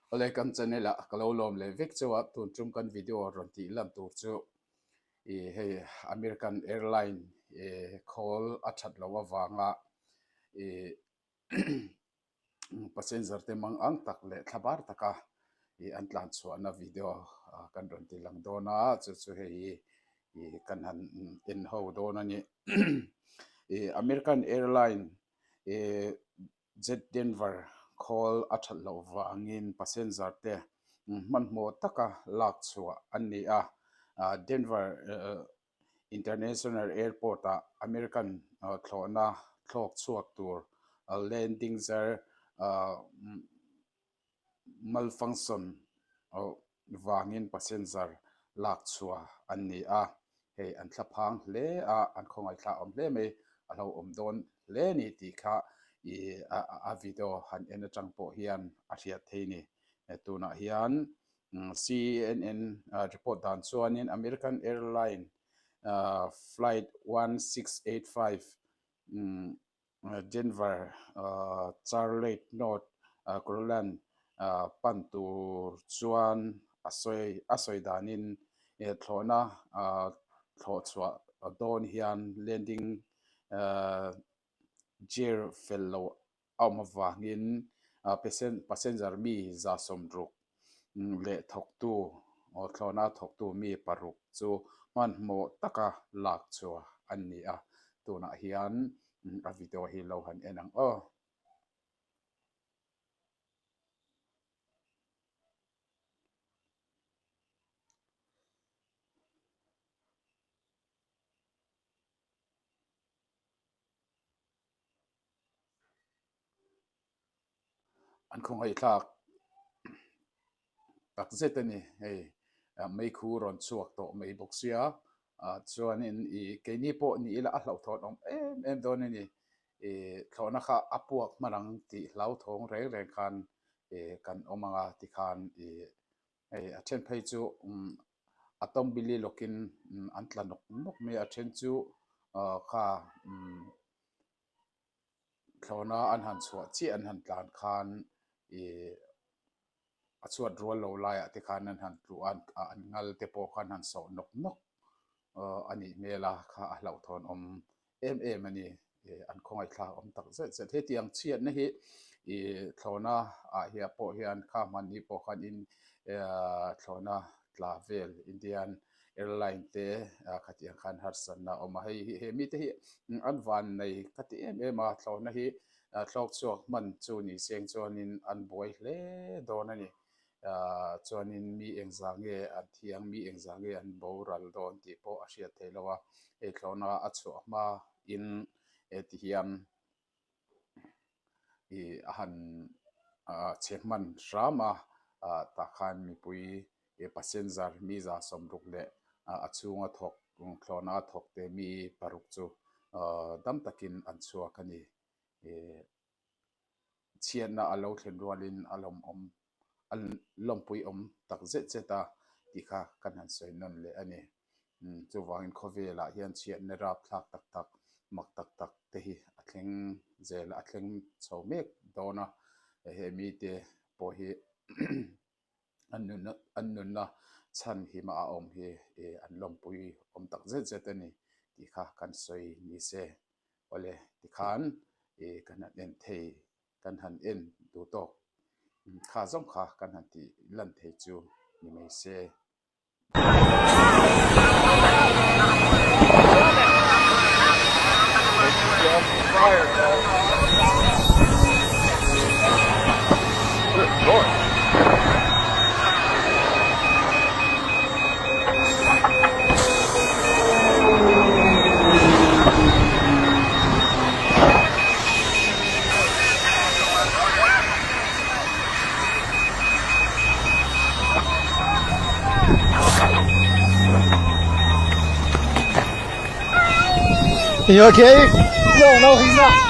Awle kan channel ah ka lo lawm leh vek chauh a, tun tum kan video rawn tih lan tur chu ih hei American Airline ih khawl a that loh avanga ih passenger te mang ang tak leh thla bar taka ih an tlan chhuahna video kan rawn ti lang dawn a, chu chu hei hi ih kan han en ho dawn a ni. Ih American Airline ih Jet Denver khawl a that loh vangin passenger te hmanhmawh taka lak chhuah an ni a, Denver International Airport-ah American thlawhna thlawk chhuak tur landing gear malfunction vangin passenger lak chhuah an ni a, hei an thla phang hle a, an khawngaih awm hle mai, a hlauhawm dawn hle a ni tih kha ih a video han en atang pawh hian a hriat thei a ni. Tunah hian CNN report dan chuanin American Airline flight 1685 Denver Charlotte North Carolina pan tur chuan a sawi a sawi danin thlawhna thlawh chhuah dawn hian landing gear fel loh a awm avangin passenger mi 60 leh thawktu thlawhna thawktu mi paruk chu hmanhmawh taka lak chhuah an ni a, tunah hian a video hi lo han en ang aw. An khawngaihthlak tak zet a ni hei meikhu rawn chhuak tawh mai bawk sia ah chuanin ih keini pawh ni ila a hlauhthawn awm em em dawn a ni ih thlawhna kha a puak hman ang tih hlauthawng reng reng khan ih kan awm ang a tikhan ih hei a then phei chu umm a tawmbili lawkin an tla nawk nawk mai a a then chu ah kha umm. Thlawhna an han chhuah chiah an han tlan khan ih a chhuat rual lo laiah te khan an han tluh a an ngal te pawh khan han sawh nawk nawk a nih hmel a kha a hlauhthawn awm em em a ni ih an khawngaih thlak awm tak zet zet hetiang chhiatna hi ih thlawhna ah hian pawh hian kha hmanni pawh khan in thlawhna tla vel Indian Airline te khatiang khan harsatna a awm a, hei hi he mite hi an van nei ka ti em em a, thlawhna hi thlawk chhuak hman chu ni seng chuanin an buai hle dawn a ni. Chuanin mi engzah nge an thiang, mi engzah nge an boral dawn tih pawh a hriat theih loh a, hei thlawhna a chhuah hma in heti hian ih a han che hman hram a, tah khan mipui ih passenger mi 60 leh a chhunga thawk thlawhna a thawk te mi paruk chu dam takin an chhuak a ni. Ih chhiatna a lo thlen rualin a lawmawm a lawmpui awm tak zet zet a tih kha kan han sawi nawn leh a ni. Chuvangin khawvelah hian chhiatna rap thlak tak tak mak tak tak te hi a thleng zel a thleng chho mek dawn a he mite pawh hi an nunna an nunna chhan hima a awm hi an lawmpui awm tak zet zet a ni tih kha kan sawi ni se awle tikhan ih kan han en thei kan han en duh tawk kha zawng kha kan han tih lan thei chu ni mai se. You okay? No, no, he's not.